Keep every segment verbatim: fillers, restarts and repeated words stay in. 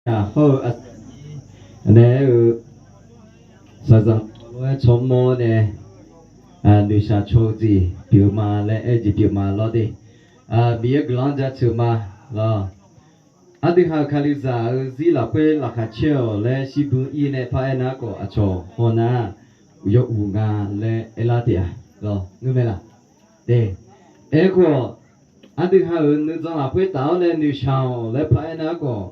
Aqhawr-eu aqsaqnyir nae aer-eu, shaqzanq lof-aer tsawrmawr nae noeqshaq caw-eu jeq pyeuf ma laer aer-eu jeq pyeuf ma lawr de. Miqyaer guiqlanq-anr jaceuq ma lawr. Aqdui ha-euq Kalizaq-eu zir lafkhoer laqkhaq caer-awq laer shir bui ir nae paraer nar khawf, aqcawq hawnar yawuv nga laer aerlar taef-a lawr, ngeur mae laq? De, aerkhawf, aqdui ha-euq nuijan lafkhoer taf-awr nae noeqshaq-awq laer paraer nar khawf,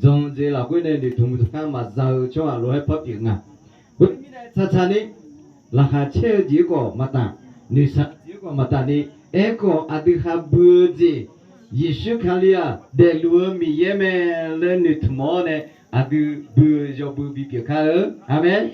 jan-eu jeq lafkhoer nae noeqtmq tmq kar maqza-eu tsawrhaq lof-aer par pyeuf nga. Khoermirnae tsaqtsaq ni laqkhaq caer-eu jeq-aer khawf maqtaf, noeqshaq jeq-aer khawf maqtaf ni, aerkhawf aqdui ha bui-eu jeq, Yeqsur Kali-aq daefluf-eu Miqyaer mae laer noeqtmq-awr nae, aqdui bui-eu yawbui bipyeuf kar-eu. Aqmeq.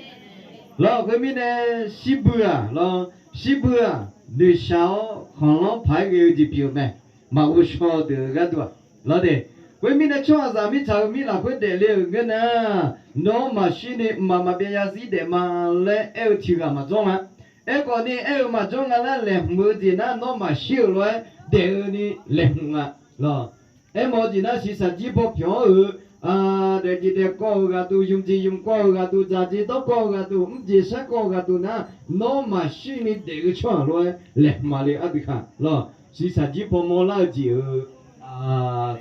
Lawr, khoermirnae shir bui-aq lawr, shir bui-aq noeqshaq-awr khanqlanr paq-aer ghae-eu jeq pyeuf-eu mae. Maqghov shaw deuq-eu gharduq-aq lawr de. Khoermirnae tsawrhaqzaq mirtsaq-eu mir lafkhoer daefle-euq ngeur nar, nawr maqshir ni mqmaq maqbyav zarzir daef ma laer aer-eu tiq ghaq maqjawr nga. Aerkhawf ni aer-eu maqjawr nga laer laeqhmq-eu jeq nar, nawr maqshir-euq lof-aer daef-eu ni laeqhmq nga lawr. Aermawf-eu jeq nar, shiqshaq jir paw pyawq-anr-euq daefjeq daefkawv-eu ghaqduq, ymqjeq ymqkawv-eu ghaqduq, dzaqjeq dawrkawv-eu ghaqduq, mrjeq sharkawv-eu ghaqduq nar, nawr maqshir ni daef-eu tsawrhaq lof-aer laeqhmq ma le ardui kaq lawr. Shiqshaq jir paw mawrlar-eu jeq-euq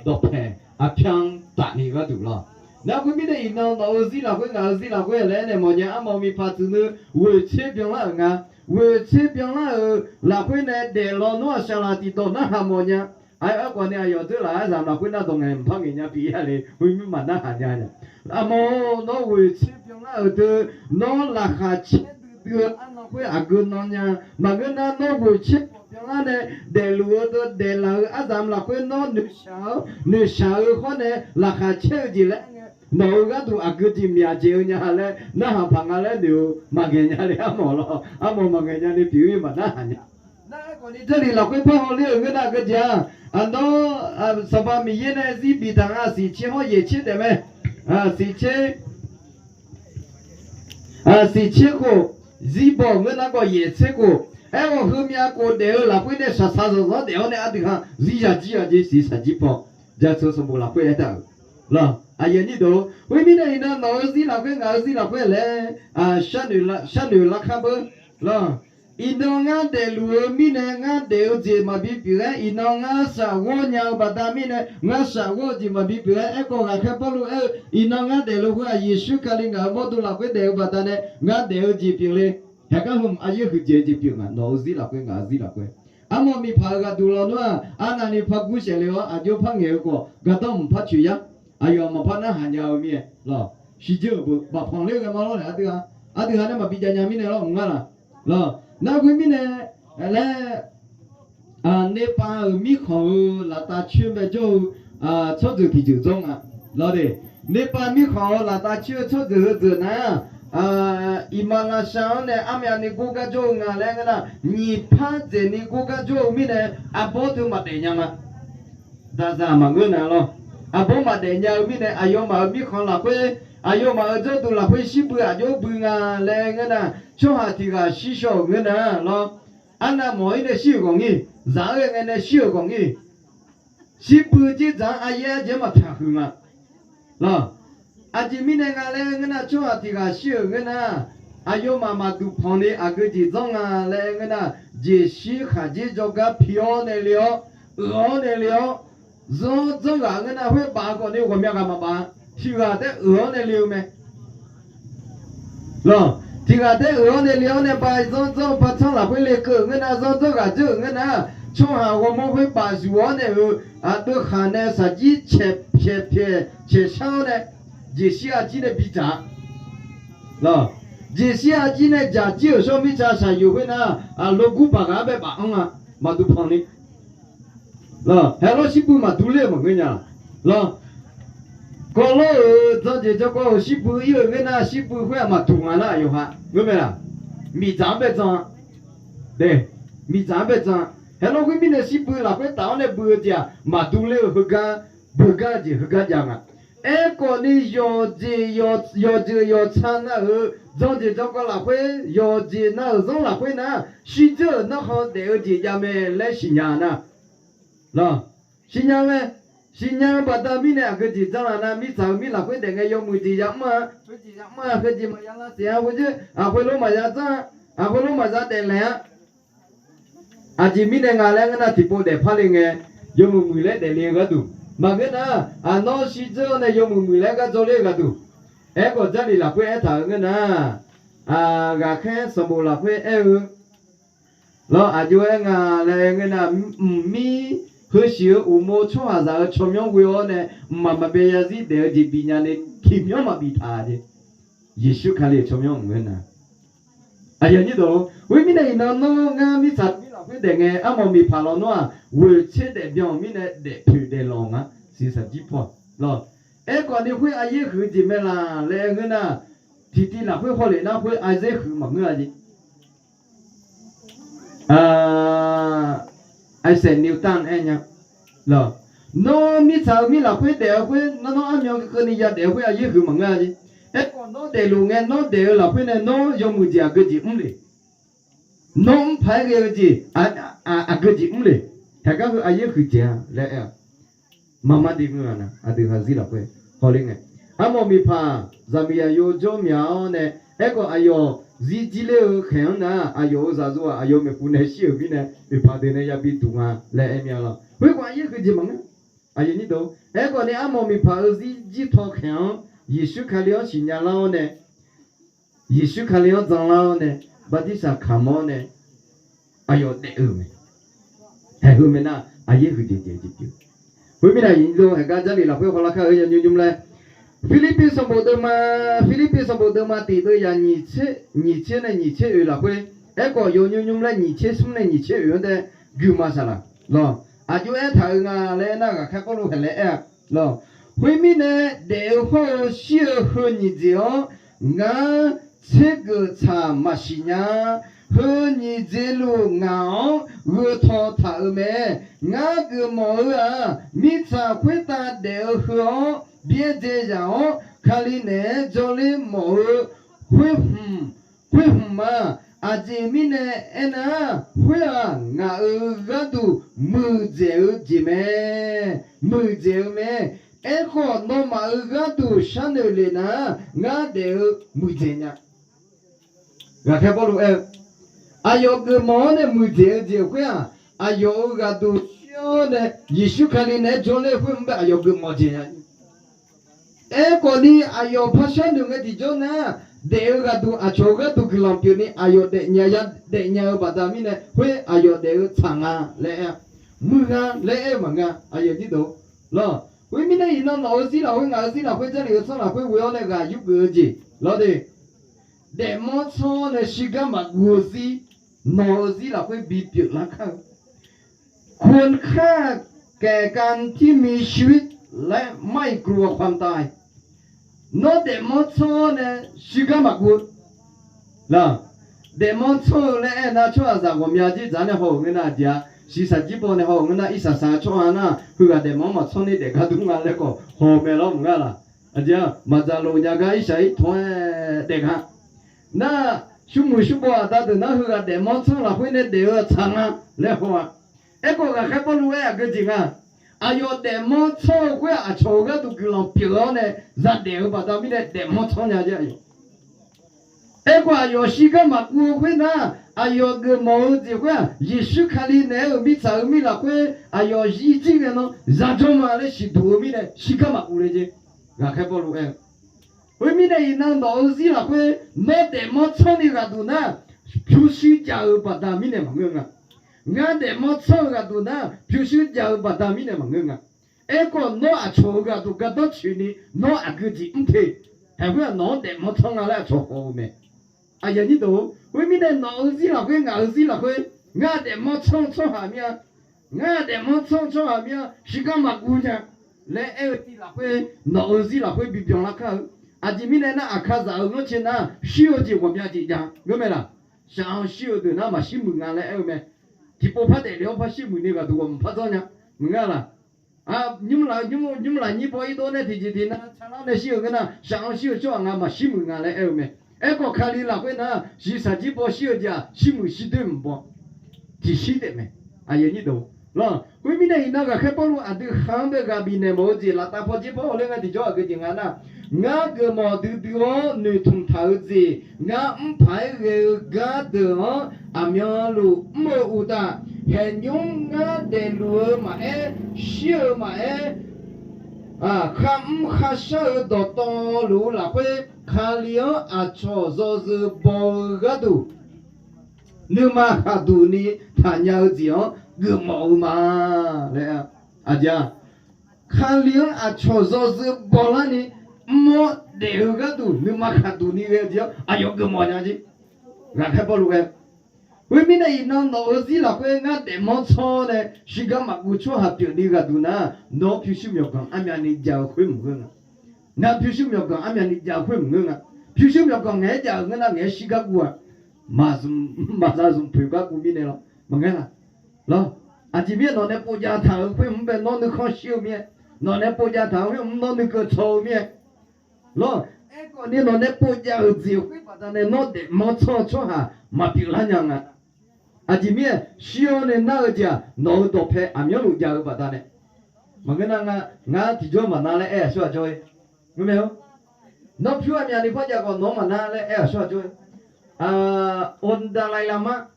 dawqpaeq arpyar-anr tafni gharduq lawr. Nar khoermirnae iqnan nawq-euq zir lafkhoer ngaq-euq zir lafkhoer laer aernaeq mawfnya, armawf miqpaq tsuif nui ghoeqtser byanlar-euq nga. Ghoeqtser byanlar-euq lafkhoer nae daeflawnmr-aq saqlaq tiqdawq narhaq mawfnya. Aerkhawf ni aqyawf dzeurlaf-aer zaq lafkhoer nar dawq ngaeq mqpar ngaeq nya pyeuf-ir-a le, khoermirnae maqnarhaq nya-a. Armawf-or, nawr ghoeqtser byanlar-euq deuq, nawr laqkhaq caer duidui-eu arnan khoer aqgeu nan nya. Maqngeur nar, nawr ghoeqtser byanlar nae daefluf-eu deuq daeflaf-eu arzaq lafkhoer nawr noeqshaq-awr, noeqshaq-eu hawr nae laqkhaq caer-eu jeq laer aer ngae, nawq-euq gharduq aqgeu jeq myaq dzaeq-eu nya laer narhaq paq nga laer noeq-eu maqngaeq nya le armawf lawr. Armawf maqngaeq nya ni pyeuf-ir maqnarhaq nya. Nar aerkhawf ni Jarlif lafkhoer par hawler-euq ngeur nar aqgeu jeq-aq, aqnawr Sanqpaq Miqyaer nae zir biftaq nga, siqtser hawr yaeqtser taef mae. Siqtser, siqtser khof, zirbawq ngeur nar khawf yaeqtser khof. Aerkhawf heumyav khof daef-eu lafkhoer nae shaqshaq zanqzanq-anr daef-awr nae ardui kaq zir yaq jir yaq jeq shiqshaq jir paw jaceuq sanqbof lafkhoer aertaq-euq lawr. Aqyuif aqnyir deuq, khoermirnae iqnan nawq-euq zir lafkhoer ngaq-euq zir lafkhoer laer sharnoeq larkar beur lawr. Iqnan ngar daefluf-eu mirnae ngar daef-eu jeq maqbi pyeuf-aer, iqnan ngar shafghawr nya-eu baqda mirnae ngar shafghawr-eu jeq maqbi pyeuf-aer, aerkhawf ghaqkhaer Pawrluv aer-eu, iqnan ngar daefluf khoer-aq, Yeqsur Kali ngaq-euq mawrdo lafkhoer daef-eu baqda nae ngar daef-eu jeq pyeuf le. Haeqgar hmq aqyaer huiqdzaeq-eu jeq pyeuf nga, nawq-euq zir lafkhoer ngaq-euq zir lafkhoer. Armawf miqpaq-euq ghaqduq lawnmr-aq, arnavni par gur saef le-awr aqjox par ngaeq-eu khawf gardanr mq par coeq yar. Aqyawf maqpar narhaq nya-eu mir-aer lawr. Shirdzeur-euq beu bafpanq ler-eu ghae ma lawr nae ardui ha, ardui ha nae maqbi jav nya mirnae lawr mq ngar laq lawr. Nar khoermirnae laer Nepav-euq mirkhanq-eu laftav coer bae jawr-eu tsawrjeuq tiqjeuq dzawr nga lawr de. Nepav mirkhanq-euq laftav coer-eu tsawrjeuq heu dzeuq nar, iqmalavshav anr nae armyav ni gorgar jawr-eu nga laer ngeur nar, nyiq par dzaeq ni gorgar jawr-eu mirnae arbawr teu maqdaef nya nga. Daqzaq maqngeur na lawr. Arbawr maqdaef nya-eu mirnae aqyawfmaf-euq mirkhanq lafkhoer, aqyawfmaf-euq jawrduq lafkhoer shir bui aqjox bui nga laer ngeur nar, tsawrhaq tiq ghaq shir shaw-euq ngeur nar lawr. Arnav mawf-ir nae shir-euq ghawq ngir, zaq-anr ghae ngae nae shir-euq ghawq ngir, shir bui dzerdzaq-anr aryaer arjeq-anr maqpyaq huiq nga lawr. Aqjeq mirnae nga laer ngeur nar, tsawrhaq tiq ghaq shir-euq ngeur nar, aqyawfmaf maqduq panq ni aqgeu jeq dzanr nga laer ngeur nar, jeqshir khaqdzer jawrgar pi-awr nae le-awr, euq-awr nae le-awr, zanr dzanr ghaq ngeur nar, khoer baf-eu khawf ni ghawqmya ghaq maqbaf-a. Tiq ghaq taef-aer euq-awr nae le-eu mae lawr. Tiq ghaq taef-aer euq-awr nae le-awr nae ba zanr dzanr-eu par tsanr lafkhoer lekeuv-euq ngeur nar, zanr dzanr ghaq dzeur-euq ngeur nar, tsawrhaq ghawrmawr khoer baf zuf-awr nae-euq aqdui khaq nae shaqjir caeq pyaeq pyaeq caeq shar-awr nae, jeqshir arjir nae bidzaq lawr. Jeqshir arjir nae dzaq jir-euq shawr mirtsa shaqyoq khoer nar, logur baq ghaq-anr bae baf-anr nga, maqduq panq ni lawr. Haeq lawr, shir bui maqdur ler-euq maqngeur nya lawr. Kawvlawr-euq dzanrjeq dzanrkawv-euq shir bui ir-euq ngeur nar, shir bui khoer-aq maqduq nga nar, yawqha ngeur mae laq? Miqdzaq-anr bae dzan-a. Miqdzaq-anr bae dzan-a. Haeq lawr, khoermirnae shir bui lafkhoer taf-awr nae bui-eu jeq-aq maqdur ler-eu heugar, beugar-eu jeq heugar jav nga. Aerkhawf ni yawqjeq yawqjeuq yawqtsa nav-euq dzanrjeq dzanrkawv lafkhoer yawqjeq nav-euq zanr lafkhoer nar, shirdzeur-euq narkhan daef-eu jeq jav mae laer siqnya nar lawr. Siqnya mae. Siqnya-eu baqda mirnae aqgeu jeq janrlaf nar, mirtsaq-euq mir lafkhoer daef ngae yawmuiq jeq yamr-a, khoerjeq yamr-a, khoerjeq maqya lavsaef-a, khoerjeq aqkhoerlof maqya dzar-a, aqkhoerlof maqya daeflaeq-a. Aqjeq mirnae nga laer ngeur nar, tiqpov daefpar le ngae, yawmuiq muiq laer daefle-eu gharduq maqngeur nar, aqnawr shirdzeur-awr nae yawmuiq muiq laer gar jawrler-eu gharduq. Aerkhawf, Jarlif lafkhoer aertaq-euq ngeur nar, ghaqkhaer sanqbof lafkhoer aer-eu lawr, aqjox-aer nga laer ngeur nar, mqmir heushiq-eu uqmov tsawrhaqzaq-euq tsawrmyanr ghoe-awr nae, mqmaq maqbyav zarzir daef-eu jeq bifnya ni tiqmyanr maqbif taq-a jeq. Yeqsur Kali-euq tsawrmyanr mq ngeur nar, aqyuif aqnyir deuq, khoermirnae iqnan nawr ngar mirtsaq mir lafkhoer daef ngae, armawf miqpaq lawnmr-aq, ghoeqtser daefbyan-euq mirnae daefpoeq daeflanq nga, siqsaq jir paw lawr. Aerkhawf ni khoer aryaer huiq-eu jeq mae laq laer ngeur nar, tiqtiv lafkhoer hawlef nar khoer aryaer huiq maqngeur-a jeq. Isaac Newton aer nya lawr, nawr mirtsaq-euq mir lafkhoer daef-eu khoer, nawr nawr armyan keuvni yadaef-eu khoer aryaer huiq maqngeur-a jeq. Aerkhawf nawr daefluf ngae, nawr daef-eu lafkhoer nae nawr yawmuiq jeq aqgeu jeq mr le. Nawr mr paq-aer ghae-eu jeq aqgeu jeq mr le. Haeqgar heu aryaer huiq jeq-a laer aer-a. Maqmar de ngeur-a nar, aqdui hazir lafkhoer hawler ngae, armawf miqpaq zaqmiq zaqyo jawr myaq-awr nae, aerkhawf aqyawf zir jir ler-eu khaeq-anr nar, aqyawf-euq zaqyo-aq aqyawf maeqhu nae shir-euq mirnae, miqpaq deuq nae yabi duq nga laer aer mir-a lawr. Khoerkhawf aryaer huiq jeq maqngeur. Aerkhawf ni armawf miqpaq-euq zir jir taw khaeq-anr Yeqsur Kali-anr siqnya lar-awr nae, Yeqsur Kali-anr janlar-awr nae, bartirsaq kamq-awr nae, aqyawf daef-eu mae. Haeq heu mae nar, aryaer huiq jeq jeq jeq pyeuf. Khoermirnae, aqyuif aqnyir deuq, haeqgar Jarlif lafkhoer hawlar kar-eu yawnymr nymr laer, Pirlirpiv sanqbof deuvma, Pirlirpiv sanqbof deuvma tiq deuv yaq nyiq tser nae nyiq tser oeq lafkhoer, aerkhawf yawnymr nymr laer nyiq tser smr nae nyiq tser oeq-anr tae guiqma saqlaq lawr, aqjox aertaq-euq nga laer aernar, ghaqkhaer Pawrluv haeq laer aer-a lawr. Khoermirnae, daef-eu hawr-eu shir-eu heu nyiq jeq-anr ngar tsergeuf tsaq maqsiq nya. Heu nyiq jeqluf ngaq-anr gheu taw taq-euq mae. Ngar geufmawf-eu-aq, mirtsaq khoertav daef-eu heu-anr byaerdzae yaq-awr, Kali naeq-aer jawrler mawf-eu khoer hmq, khoer hmq ma. Aqjeq mirnae aernar, khoer-aq ngaq-euq gharduq muiqdzaeq-eu jeq mae. Muiqdzaeq-eu mae. Aerkhawf, nawmaf-euq gharduq sharnoeq lef nar, ngar daef-eu muiqdzaeq nya. Ghaqkhaer Pawrluv aer-eu, aqyawf geufmawf-awr nae muiqdzaeq-eu jeq khoer-aq, aqyawf-euq ghaqduq shir-awr nae Yeqsur Kali naeq-aer jawrler-eu khoer mr bae aqyawf geufmawf jeq nya. Aerkhawf ni, aqyawf par sharnoeq ngae tiqjawr nar, daef-eu ghaqduq aqcawq-eu gharduq guiqlanq pyeufni aqyawf daefnya ya daefnya-eu baqda mirnae, khoer aqyawf daef-eu tsaq nga laer aer-a. Muiq nga laer aer-eu maqngeur-a, aqyuif aqnyir deuq lawr. Khoermirnae, iqnan nawq-eu zir lafkhoer, ngaq-eu zir lafkhoer, Jarlif-eu tsanr lafkhoer ghoe-awr nae ghaq yurgeuf-eu jeq lawr de. Daefmawr tsanr-awr nae shirgar maqguv-eu zir, nawq-eu zir lafkhoer bipyeuf lar kar-eu. ควรค่าแก่การที่มีชีวิตและไม่กลัวความตาย Nawr daefmawr tsanr-awr nae shirgar maqguv-eu la. Daefmawr tsanr-eu laer aernar, tsawrhaqzaq ghawqmya jir dzaq nae haw-euq ngeur nar, aqjeq-a, shiqshaq jir baw nae haw-euq ngeur nar, irsaq saq-eu tsawrhaq nar, heughaq daefmawr maqtsanr ni daef gar dur nga laer khawf haw-eu mae lawr maqngar laq. Aqjeq-a, maqdzaq lof nya gar irsaq ir tawq-aer daef gar. Nar, smrmuiq smrbaw aqda deuq nar, heughaq daefmawr tsanr lafkhoer nae daef-eu tsaq nga laer haw-a. Aerkhawf, ghaqkhaer Pawrluv aer aqgeu jeq nga. Aqyawf daefmawr tsanr-eu khoer-aq, aqcawq-eu gharduq guiqlanq pyeuf-awr nae zadaef-eu baqda mirnae daefmawr tsanr nya jeq aqyawf. Aerkhawf, aqyawf shirgar maqguv-eu khoer nar, aqyawf geufmawf-eu jeq khoer-aq, Yeqsur Kali naeq-aer-euq mirtsaq-eu mir lafkhoer aqyawf zir jir ngae nan zajawr ma laer siqduq-eu mirnae shirgar maqguv le jeq. Ghaqkhaer Pawrluv aer-eu, khoermirnae iqnan nawq-eu zir lafkhoer nawr daefmawr tsanr ni ghaqduq nar, pyurshuir jav-eu baqda mirnae maqngeur nga. Ngar daefmawr tsanr-eu ghaqduq nar, pyurshuir jav-eu baqda mirnae maqngeur nga. Aerkhawf, nawr aqcawq-eu ghaqduq gardanr tsoeqni nawr aqgeu jeq mr te. Haeq khoer-aq, nawq-anr daefmawr tsanr nga laer aqcawq haw-eu mae. Aqyuif aqnyir deuq, khoermirnae nawq-eu zir lafkhoer, ngaq-eu zir lafkhoer, ngar daefmawr tsanr-eu tsawrhaq mir-a, ngar daefmawr tsanr-eu tsawrhaq mir-a, shirgar maqguv nya laer aer-eu tiv lafkhoer, nawq-eu zir lafkhoer bibyan lar kar-eu. Aqjeq mirnae nar, aqkazaq-euq ghanrcae nar, shir-eu jeq ghawqmya jeq jav ngeur mae laq. Shaq-anr shir-eu deuq nar maqshir muiq nga laer aer-eu mae. Tiqpov par daefle-awr par shir muiq ni ghaqduq ghawqmq par dzawr nya maqngeur laq. Nymr lafnyir baw irdov nae tiqjeq tiqnav tsaqlar nae shir-euq ngeur nar, shaq-anr shir-eu tsawrhaq nga maqshir muiq nga laer aer-eu mae. Aerkhawf, Kali lafkhoer nar, shiqshaq jir baw shir-eu jeq-aq, shir muiq shir doer mq baw tiqshir taef mae. Aqyuif aqnyir deuq, Lawr, khoermirnae iqnan ghaqkhaer Pawrluv aqdui khanq-anr bae ghaq bifnaeq mawf-eu jeq laf tav paw jer paw-awr laer ngar tiqjawr aqgeu jeq nga nar, ngar geufmawf duidui-awr noeqtmq taq-eu jeq, ngar mrpaq-aer ghae-eu gardeuq-anr aqmyanluf mr-eu uqtaf, haeqnymr ngar daefluf-eu maqaer, shir-eu maqaer, kharmr kharshar-eu dawqtawvluf-eu lafkhoer, Kali-anr aqcawq zawzeu baw-eu gharduq, nuima khaqduq ni taqnya-eu jeq-anr geufmawf-eu ma laer. Aqjeq-aq, Kali-anr aqcawq zawzeu bawlarni mr-awr daef-eu gharduq nuima khaqduq ni ghae-eu jeq-anr aqyawf geufmawf nya jeq. Ghaqkhaer Pawrluv ghae. Khoermirnae iqnan nawq-euq zir lafkhoer ngar daefmanr tsanr-awr nae shigar maqguv tsawrhaq pyeufni ghaqduq nar, nawq-anr pyurshuir myawqganq armyavni jav-eu khoer maqngeur nga. Ngar pyurshuir myawqganq armyavni jav-eu khoer maqngeur nga. Pyurshuir myawqganq ngaeq-aer jav-euq ngeur nar ngaeq-aer shirgar guv-aq, maqzmq maqza zmq poeq gar guv mirnae lawr maqngeur la. Lawr, aqjeq mirnae nawq nae povjav taq-euq khoer mr bae nawr nuikhanr shir-eu mir-aer, nawq nae povjav taq-euq khoer mr nawr nuikeuv caw-eu mir-aer, lawr, aerkhawf ni nawq nae povjav-euq jeq khoer baqdanae nawr daefmanr tsanr-eu tsawrhaq maqpyeuf lar nya nga. Aqjeq mirnae shir-awr nae nar-eu jeq-aq, nawq-euq dawqpae aqmyanluf jav-eu baqdanae. Maqngeur nar nga, ngar tiqjawr maqnar laer aer-aq shawr-aq jawr-ir. Ngeur mae-or, nawr pyur aqmyavni par jav khawf nawq-anr maqnar laer aer-aq shawr-aq jawr-ir. Dalai Lama,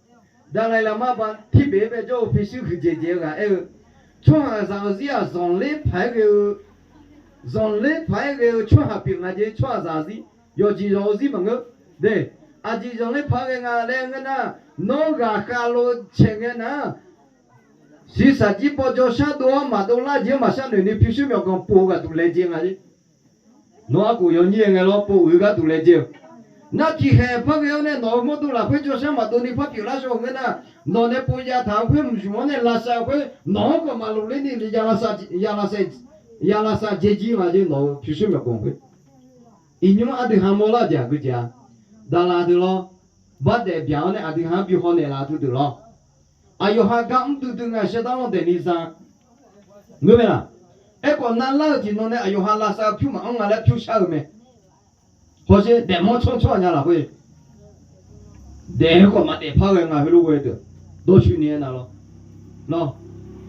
Dalai Lama ba tirbeq-aer bae jawr-eu pyurshuir huiqdzaeq dzaeq-eu ghaq aer-eu, tsawrhaqzaq-euq zir-aq zanqler paq-aer ghae-eu, zanqler paq-aer ghae-eu tsawrhaq pyeuf nga jeq, tsawrhaqzaq-euq zir, yawqjeq yawq-eu zir maqngeur. De, aqjeq zanqler paq-aer ghae nga laer ngeur nar, nawr ghaqkhav lo caeq ngae nar, shiqshaq jir paw jawrshar dov-awr maqdov lar jeq-anr maqshar noeq ni pyurshuir myawqganq pov-eu ghaqduq laejae nga jeq. Nawr arkof yawnyir-aer ngae lawr pov-eu gharduq laejae-eu. Nar tiqkhaeq par ghae-awr nae nawq-euq mawrdo lafkhoer jawrshar maqdov ni par pyeuflar shaw-eu ngeur nar, nawq nae povjav taq-eu khoer mqzmq-anr nae lavsav-eu khoer nawq-anr khawf maqlof ler ni ya lavsav dzae jir nga jeq, nawq-euq pyurshuir myawqganq khoer. Iqnymr ardui ha mawrlar-eu jeq aqgeu jeq-a. Daqlaq deuq lawr, bardaef byaq-awr nae aqdui ha-anr bi haw naeqlaf-eu deuq lawr. Aqyawf ha gar mr duidui nga shaerdar lanr daefni za. Ngeur mae laq? Aerkhawf navlar-euq tiqnan nae aqyawf ha lavsav-eu pyur maqanr nga laer pyur shar-eu mae. Hawsher daefmanr tsanr tsawrhaq nya lafkhoer daef-eu khawf maqdaef par ghae nga heulof ghae deuq dawrcoeni-aer na lawr. Lawr,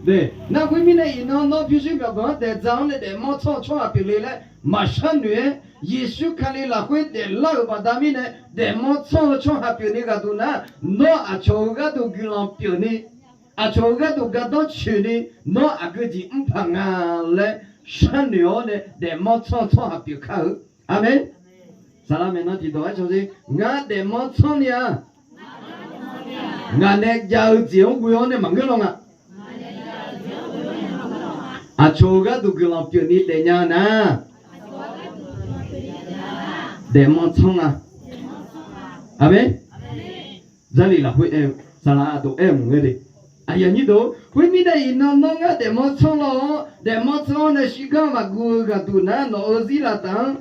de, nar khoermirnae iqnan nawr pyurshuir myawqganq-anr daefdzaq-awr nae daefmanr tsanr-eu tsawrhaq pyeufle laer maqshar noeq-aer, Yeqsur Kali lafkhoer daeflar-euq baqda mirnae daefmanr tsanr-eu tsawrhaq pyeufni ghaqduq nar, nawr aqcawq-euq gharduq guiqlanq pyeufni, aqcawq-euq gharduq gardanr coeqni, nawr aqgeu jeq mr paq nga laer sharnoeq-awr nae daefmanr tsanr-eu tsawrhaq pyeuf kar-eu. Aqmeq. Saqlaq maeqnan tiqdawq-aer cawq-ir, ngar daefmanr tsanr ni-a. Ngaq nae jav-eu jeq-anr ghoe-awr nae maqngeur law nga. Aqcawq-euq gharduq guiqlanq pyeufni daefnya nar, daefmanr tsanr nga. Aqmeq. Jarlif lafkhoer aer-eu, saqlaq aqdawq aer-eu maqngeur de. Aqyuif aqnyir deuq, khoermirnae iqnan nawr ngar daefmanr tsanr law-awr, daefmanr tsanr-awr nae shirgar maqguv-eu ghaqduq nar, nawq-euq zir laftaf-anr,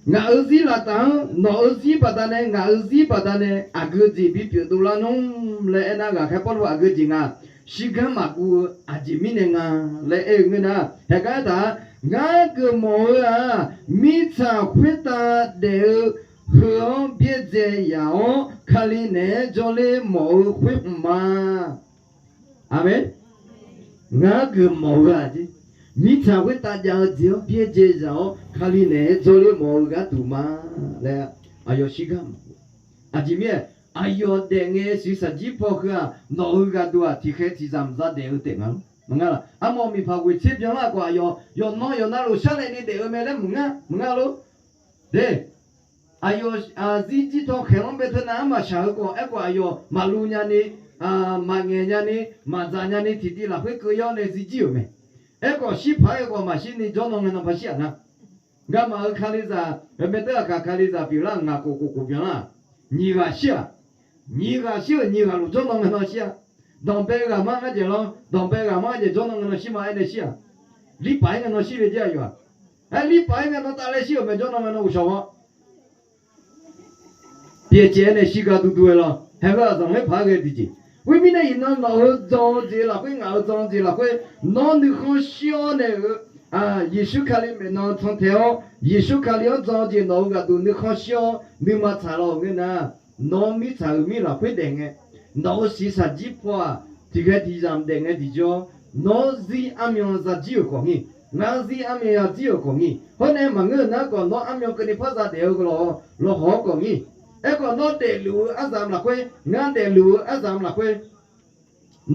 ngaq-euq zir laftaf-anr, nawq-euq zir baqdanae, ngaq-euq zir baqdanae aqgeu jeq bipyeuf dovlar nmr laer aernar, ghaqkhaer Pawrluv aqgeu jeq nga, shirgar maqguv-eu aqjeq mirnae nga laer aer-eu ngeur nar, haeqgar aertaq-a, ngar geufmawf-eu-aq, mirtsaq khoertav daef-eu heu-anr byaerdzae yaq-awr Kali naeq-aer jawrler mawf-eu khoer hmq ma. Aqmeq. Ngar geufmawf-eu-aq, mirtsaq khoertav jav-eu jeq-anr byaerdzae yaq-awr Kali naeq-aer jawrler mawf-eu gharduq ma laer aqyawf shirgar maqguv. Aqjeq mirnae, aqyawf daef ngae shiqshaq jir paw heu-aq, nawq-euq ghaqduq-aq tiqkhaeq tiqzaq mqza daef-eu taef nga lor. Maqnga laq? Armawf miqpaq ghoeq tser byanlar khawf aqyawf yawqnan yawqnan luf sharlaev ni daef-eu mae laer maqnga, maqnga lor. De, aqyawf zir jir taw khaeq-anr bae teu nav-anr maqshaq-eu khawf, aerkhawf aqyawf maqluv nyani, maqngaeq nyani, maqdzaq nyani tiqtiv lafkhoer keuv yar-awr nae zir jir-euq mae. Aerkhawf shir paq-aer ghae khawf maqshir ni jawrnan ngae nan par shir-aq nar, ngamaf-euq Kalizaq, maeqdeur aqkaq Kalizaq pyeuflar ngaq khof khof khof byanlar-aq, nyiq ghaq shir-aq, nyiq ghaq shir-euq nyiq ghaq luf jawrnan ngae nan shir-a. Danqbae ghaqmar ngar jaeq lawr, danqbae ghaqmar ngar jaeq jawrnan ngae nan shir ma aer nae shir-aq, lirpaf-aer ngae nan shir le jir aqyawf-aq. Aer, lirpaf-aer ngae nan tavlaer shir-euq mae jawrnan ngae nan uqshawq-awr pyaeqcaev-aer nae shirgar duidui-aer lawr. Haeq heu-aq zanqler paq-aer ghae tiqjeq. Khoermirnae iqnan nawq-euq jan-eu jeq lafkhoer, ngaq-euq jan-eu jeq lafkhoer, nawr nuikhanr shir-awr nae-euq Yeqsur Kali maeqnan can tae-awr, Yeqsur Kali-anr jan-eu jeq nawq-euq ghaqduq nuikhanr shir-awr nuima tsaq law-euq ngeur nar, nawr mirtsaq-euq mir lafkhoer daef ngae, nawq-euq shiqshaq jir paw-aq, Tiqkhaeq tiqzamq daef ngae tiqjawr, nawr zir armyan zajir-euq khawf ngir, ngar zir armyan yajir-euq khawf ngir, hawr nae maqngeur-eu nar khawf nawr armyan keuvni par zadaef-eu lawq, lawqhaw-awr khawf ngir. Aerkhawf nawr daefluf-eu aryamq lafkhoer, ngar daefluf-eu aryamq lafkhoer,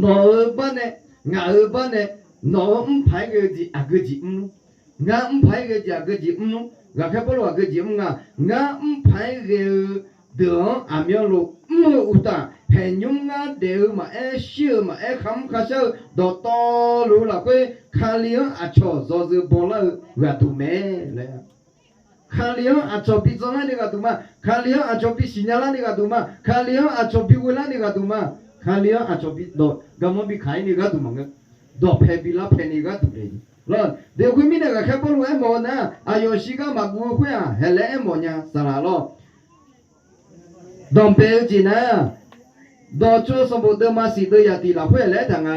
nawq-euq bar nae, ngaq-euq bar nae, nawq-euq mrpaq-aer ghae-eu jeq aqgeu jeq mrluf, ngar mrpaq-aer ghae-eu jeq aqgeu jeq mrluf, ghaqkhaer Pawrluv aqgeu jeq mr nga, ngar mrpaq-aer ghae-eu deuq-anr aqmyanluf mr-eu uqtaf, haeqnymr ngar daef-eu maqaer, shir-eu maqaer, kharmr kharshar-eu dawqtawvluf lafkhoer, Kali-anr aqcawq yawzeu bawlar-eu ghaqduq mae laer. Kali-anr aqcawq bi dzanlar ni ghaqduq ma. Kali-anr aqcawq bi siqnya lar ni ghaqduq ma. Kali-anr aqcawq bi ghoe lar ni ghaqduq ma. Kali-anr aqcawq bi dawq garmanr bi kaq-ir ni gharduq maqngeur. Dawqpae bi larpae ni gharduq le. Lawr, daef khoermirnae ghaqkhaer Pawrluv aermawf-eu nar, aqyawf shigar maqguv-eu khoer-aq, haeq laer aermawf nya saqlaq lawr. Danqbae-eu jeq nar, dawqtsov sanqbof deuvma siq deuv yaqtiq lafkhoer laer aertaq nga.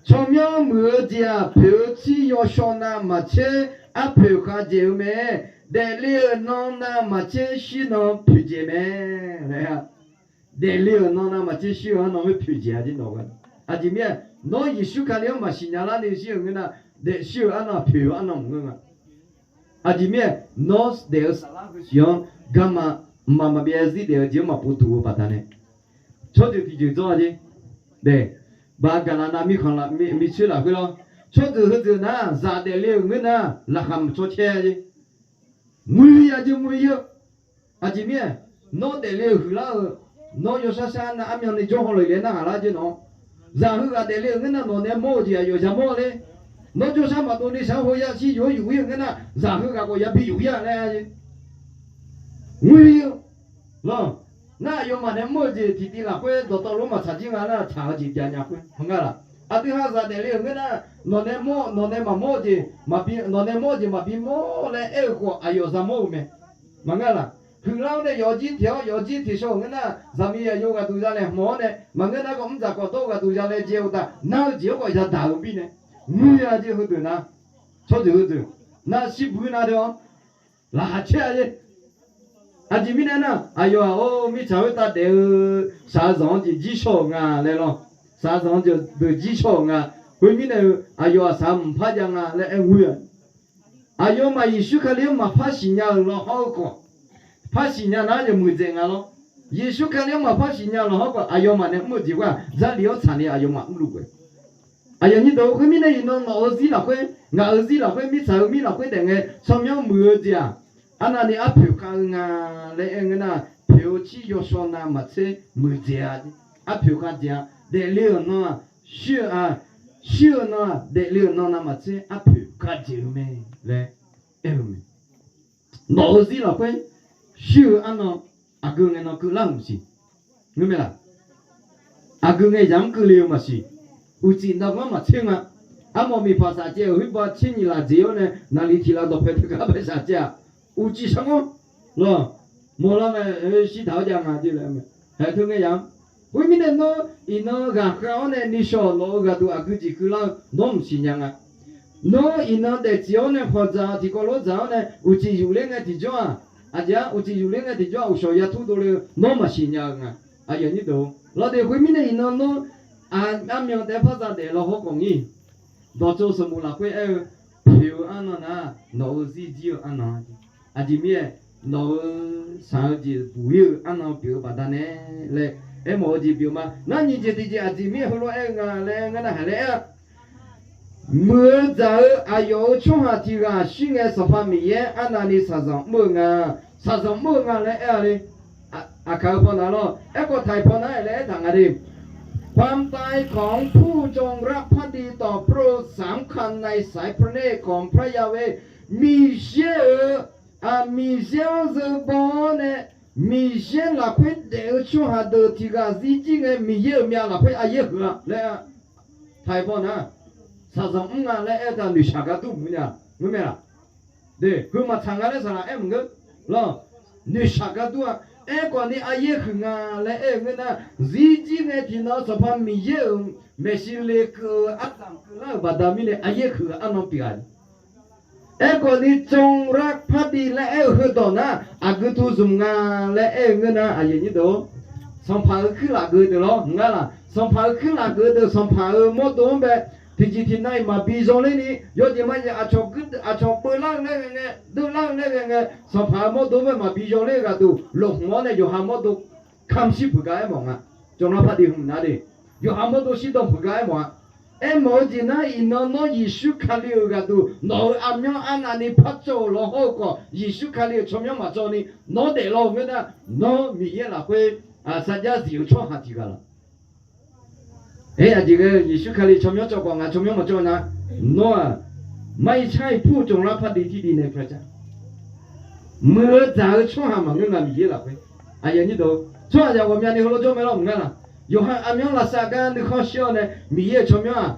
Tsawrmyanr muiq-eu jeq-aq, poeq-eu tsir yawshawr navmaqtser arpoeq khavdzaeq-eu mae. Daefle-euq nan navmaqtser shir nan poeqdzaeq mae laer-a. Daefle-euq nan navmaqtser shir-eu arnan khoer poeqdzaeq-a jir nawq-eu. Aqjeq mirnae, nawr Yeqsur Kali-anr maqsiq nya larni shir-euq ngeur nar, daefshir-eu arnan poeq-eu arnan maqngeur nga. Aqjeq mirnae, nawr daef-eu saflar heusiq-anr garma mqmaq maqbyav zarzir daef-eu jeq-anr maqpov duq-eu baqdanae, tsawrjeuq tiqjeuq dzawr-a jir. Daef, baq gaqlaq nav mirkhanq laf, mircoer lafkhoer lawr, tsawrjeuq heudeuq nar zaq daefle-euq ngeur nar laqkhaq maqcawr caer-a jir. Muiq-ir-a jir muiq-ir-eu. Aqjeq mirnae, nawr daefle-euq huiqlar-euq, nawr yawshar shar nav armyan ni jawr haw lef le nar ghaq lar jir nawq. Zaq heughaq daefle-euq ngeur nar nawq nae mawr-eu jeq aqyawf yamawr ler. Nawr jawrshar maqdov ni shaq-anr hawya shir yuf-aer yuf-ir-eu ngeur nar, zaq heughaq khawf yabi yuf-ir-a laer-a jir. Muiq-ir-eu. Lawr, nar aqyawfmaf nae mr-eu jeq tiqtiv lafkhoer dawqtawvluf maqtsaq jir nga nar, tsaq-eu jeq javnya khoer maqngar laf. Aqdui ha zaq daefle-euq ngeur nar, nawq nae mawr, nawq nae maqmawr-eu jeq, nawq nae mawr-eu jeq maqbi mawr laer aer-eu khawf aqyawf yamawr-eu mae. Maqngar laf. Huiqlar-awr nae yawqjir teq-awr yawqjir teq shaw-euq ngeur nar, zaqmiq yaqyo ghaqduq ya laeqhmq-awr nae maqngeur nar khawf mr dzaq khawf dawr-eu ghaqduq ya laejae-eu uqtaf nar-eu jeq-anr khawf yadaq-eu mirnae, muiq-ir-a jir heudeuq nar, tsawrjeuq heudeuq nar shirbuq-ir nar deuq-awr laqkhaq caer-a jir. Aqjeq mirnae nar, aqyawf-aq or mirtsaq khoertav daef-eu shaqzanq-anr jeq jir shaw-euq nga laer lawr. Shaqzanq-anr jeq deuq jir shaw-euq nga. Khoermirnae-eu aqyawf-aq saq mqpar jav nga laer aer-eu ngeur-a. Aqyawfmaf Yeqsur Kali-anr maqpar siqnya-euq lawqhaw-eu khawf, par siqnya nar yawmuiq dzaeq nga lawr. Yeqsur Kali-anr maqpar siqnya-eu lawqhaw khawf aqyawfmaf nae mr-eu jeq khoer-aq, Jarlif-anr tsaqni aqyawfmaf mrluf ghae. Aqyawf nyir deuq khoermirnae iqnan nawq-eu zir lafkhoer, ngaq-euq zir lafkhoer, mirtsaq-eu mir lafkhoer daef ngae tsawrmyanr muiq-eu jeq-aq, arnavni arpoeq khav-eu nga laer aer-eu ngeur nar, poeq-eu tsir yawshawr navmaqtser muiqdzaeq-a. Arpoeq khavdzaeq-a. Daefle-euq nan-aq, shir-eu nan-aq, daefle-euq nan navmaqtser arpoeq khavdzaeq-eu mae laer aer-eu mae. Nawq-eu zir lafkhoer shir-eu arnan aqgeu ngae nan keuvlar-euq maqsiq. Ngeur mae laq? Aqgeu ngae yamq-anr keuvle-eu maqsiq. Uqcif nargawr maqtser nga. Armawf miqpaq shafcaev-euq khoerbav tser nyiq laf dzeq-awr nae naqli tiq laf dawqpae teugar bae shafcaev-aq, uqcif sharngawr lawq. Mawrlar ngae shir taq-awr jav nga jeq laer mae. Haeq teu ngae yamq-anr. Khoermirnae nawr iqnan ghaqkhav-awr nae nishawq nawq-eu ghaqduq aqgeu jeq keuvlar-eu nawr maqsiq nya nga. Nawr iqnan daefcif-awr nae hawq dzaq tiqkawv lof dzaq-awr nae uqcif yufler ngae tiqjawr-aq, aqjeq-a uqcif yufler ngae tiqjawr-aq uqshawq yatur dovle-eu nawr maqsiq nya-eu nga. Aqyawf nyir deuq-or, lawdeq khoermirnae iqnan nawr armyan taef-aer par zadaef lawqhaw khawf ngir. Dawqtsov sanqbof lafkhoer aer-eu, poeq-eu arnan nar, nawq-eu zir jir-eu arnan. Aqjeq mirnae, nawq-eu shaq-eu jeq buq-ir-eu arnan pyeuf-eu baqdanae laer aermawf-eu jeq pyeuf ma. Ngar nyiq jeq tiqjeq aqjeq mirnae heulof-aer aer-eu nga laer aer ngeur nar haq laer aer-a. Muiq-eu dzaq-eu aqyawf-euq tsawrhaq tiq ghaq shir ngae Sanqpaq Miqyaer arnavni shaqzanq mr-eu nga. Shaqzanq mr-eu nga laer aer-a le. Aqkaq-eu pawnav lawr, aerkhawf taq-iq pawnav-aer laer aertaq nga de. ความตายของผู้จงรักภักดีต่อพระองค์สำคัญในสายพระเนตรของพระยาเวห์ Miqyaer-euq, Miqyaer-anr zeu baw-awr nae, Miqyaer lafkhoer daef-eu tsawrhaq deuq tiq ghaq zir jir ngae Miqyaer-euq myav lafkhoer aryaer huiq-a laer-a. Taq-iq pawnav, shaqzanq mr nga laer aer-eu taq noeqshaq gar dur mq nya, ngeur mae laq? Heu maqtsaq nga laer saqlaq aer maqngeur. Lawr, noeqshaq gar dur-a. Aerkhawf ni aryaer huiq nga laer aer-eu ngeur nar, zir jir ngae tiqnan Sanqpaq Miqyaer-euq maeqshi lekeuv-eu aryamq keuvlar-euq baqda mirnae aryaer huiq-eu arnan pyeuf-a. Aerkhawf ni จงรักภักดี laer aer-eu heudawq nar, aqgeu tu zmq nga laer aer-eu ngeur nar, aqyawf nyir deuq-or, sanqpaq-eu kuirlaf geu deuq lawr ngar laq. Sanqpaq-euq kuirlaf geuf-eu deuq sanqpaq-euq mawrdo-anr bae, tiqjeq tiqnan-iq maqbi yawler ni, yawjeq majeq aqcawq gu-, aqcawq beuvlar-eu laer ghae ngae, deuvlar-eu laer ghae ngae, sanqpaq-euq mawrdo-anr bae maqbi yawler-eu gharduq, lofhmq-awr nae yawqha mawrdo kamq shir puiq gar aermawf nga. Jawrlar pardui hmq nar de, yawqha mawrdo shirdan puiq gar aermawf-a. Aermawf-eu jeq nar, iqnan nawr Yeqsur Kali-euq gharduq nawq-euq aqmyanluf arnavni par cawv-euq lawhawr-eu khawf, Yeqsur Kali-euq tsawrmyanr maqcawv ni nawr daeflar-euq ngeur nar, nawr Miqyaer lafkhoer sarjax zif-eu tsawrhaq tiq ghaq laf. Aer, aqjeq ghae-eu Yeqsur Kali tsawrmyanr cawv khawf, ngaq tsawrmyanr maqcawv nar, nawr-aq, mar-ir car-ir pur-eu jawrlar pardui tiqdui nae pyaja muiq-eu dzaq-eu tsawrhaq maqngeur nga Miqyaer lafkhoer. Aqyuif aqnyir deuq, tsawrhaqzaq ghawqmyani heulof jawr mae lawr maqngeur laq. Yawqha aqmyanluf lavsav gar nuikhanr shir-awr nae Miqyaer-euq tsawrmyanr-aq,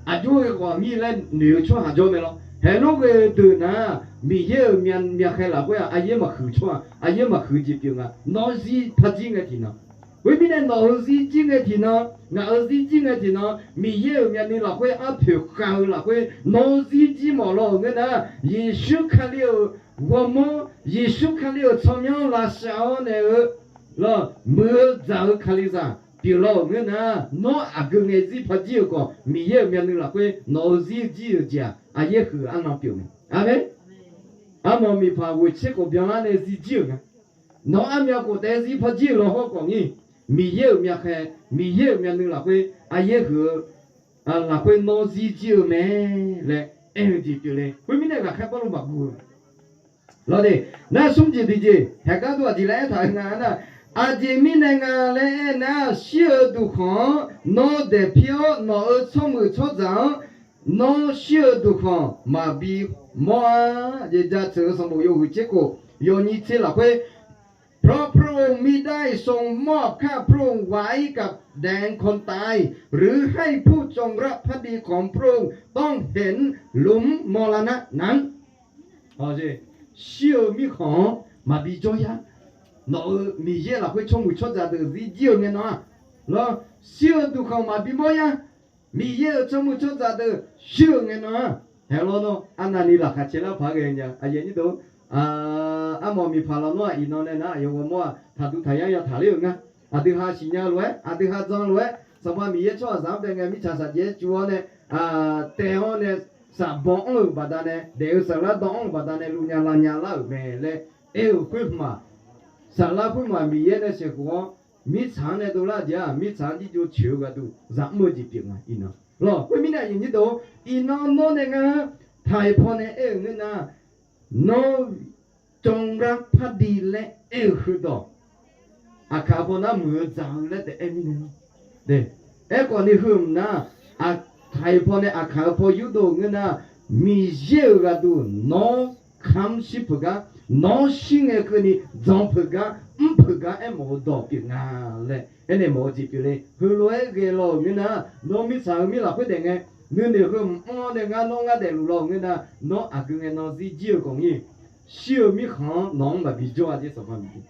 aqjox-aer ghawq aqnyir laer noeq-eu tsawrhaq jawr mae lawr. Haeqlor ghae-eu deuq nar, Miqyaer-euq myav, myavkhaeq lafkhoer-aq, aqyaer maqhuiq tsawrhaq, aqyaer maqhuiq jeq pyeuf nga. Nawr zir par jir ngae tiqnan, khoermirnae nawq-euq zir jir ngae tiqnan, ngaq-euq zir jir ngae tiqnan, Miqyaer-euq myavnuiv lafkhoer arpoeq khav-eu lafkhoer nawr zir jir mawf law-euq ngeur nar, Yeqsur Kali-euq ghawrmawr, Yeqsur Kali-euq tsawrmyanr lavsav-awr nae-eu lawr, muiq-eu dzaq-eu Kalizaq pyeuflar-euq ngeur nar, nawr aqgeu ngae zir par jir-eu khawf, Miqyaer-euq myavnuiv lafkhoer nawq-euq zir jir-euq jeq-aq, aqyaer huiq-eu arnan pyeuf mae. Aqmeq. Armawf miqpaq ghoeq tser khof byanlar nae zir jir-euq nga. Nawq-anr armyav khof taef-aer zir par jir-euq lawhawr khawf ngir, Miqyaer-euq myavkhaeq, Miqyaer-euq myavnuiv lafkhoer aqyaer huiq-eu lafkhoer nawr zir jir-eu mae laer aer-eu jeq pyeufle. Khoermirnae ghaqkhaer Pawrluv maqguv-eu lawr de. Nar smr jeq tiqjeq haeqgar duq aqjeq laer aertaq-eu nga nar, aqjeq mirnae nga laer aernar, shir-eu duqkhanq-anr nawr daeqpir-awr, nawq-euq tsawrmuiq tsawrdzaq-anr nawr shir-eu duqkhanq maqbi mawr-a. Jeqjaq teuq-eu sanqbof yawhuiq tser khof yawnyir tser lafkhoer, เพราะพระองค์มิได้ทรงมอบข้าพระองค์ไว้กับแดนคนตาย หรือให้ผู้จงรักภักดีของพระองค์ต้องเห็นหลุมมรณะนั้น Shir-eu mirkhanq-anr maqbi jawr yar. Nawq-euq Miqyaer lafkhoer tsawrmuiq tsawrdzaq deuq zir jir-eu ngae nan-aq, lawr, shir-eu duqkhanq maqbi mawr yar. Miqyaer-euq tsawrmuiq tsawrdzaq deuq shir-euq ngae nan-a. Haeqlawr nawr arnavni laqkhaq caelar paq-aer ghae nya. Aqyuif aqnyir deuq, armawf miqpaq lawnmr-aq, iqnan nae nar aqyawf ghawrmawr-aq, taqduq taqyar ya taqler-euq nga. Aqdui ha siqnya lof-aer, aqdui ha jan lof-aer, Sanqpaq Miqyaer tsawrhaqzaq-anr bae ngae mirtsaq saqjaev-aer cuv-awr nae, taev-awr nae, saqbaw anr-euq baqdanae, daef-eu saflar dan anr-euq baqdanae luvnya lavnya lar-euq mae laer aer-euq khoerhmq-aq, saflar khoerhmq-aq Miqyaer nae saeqkhof-awr, mirtsaq-anr nae dovlar jeq-aq, mirtsaq-anr jirjov coeq-eu gharduq zaqmr-eu jeq pyeuf nga iqnan. Lawr, khoermirnae aqyuif aqnyir deuq-or, iqnan nawr nae ngar taq-iq pawnae aer-euq ngeur nar, nawr จงรักภักดี laer aer-eu heudawq, aqkaq paw nar muiq-eu dzaq-eu laer taef-aer mirnae lawr. Aerkhawf ni heu-euq nar, aqkaq-iq pawnae aqkaq-eu paw yurdov-euq ngeur nar, Miqyaer-euq gharduq nawr kamr shir peuq gar, nawr shir ngae keuvni jan peuq gar, mr peuq gar aermawf-eu dawq pyeuf nga laer aernaeq mawf-eu jeq pyeuf le. Heulof-aer ghae law-euq ngeur nar, nawr mirtsaq-eu mir lafkhoer daef ngae, nuinoeq heu mq-anr-awr nae ngar nawr ngar daefluf law-euq ngeur nar, nawr aqgeu ngae nan zir jir-eu khawf ngir, shir-eu mirkhanq-anr nawq-anr maqbi jawr-a jeq Sanqpaq Miqyaer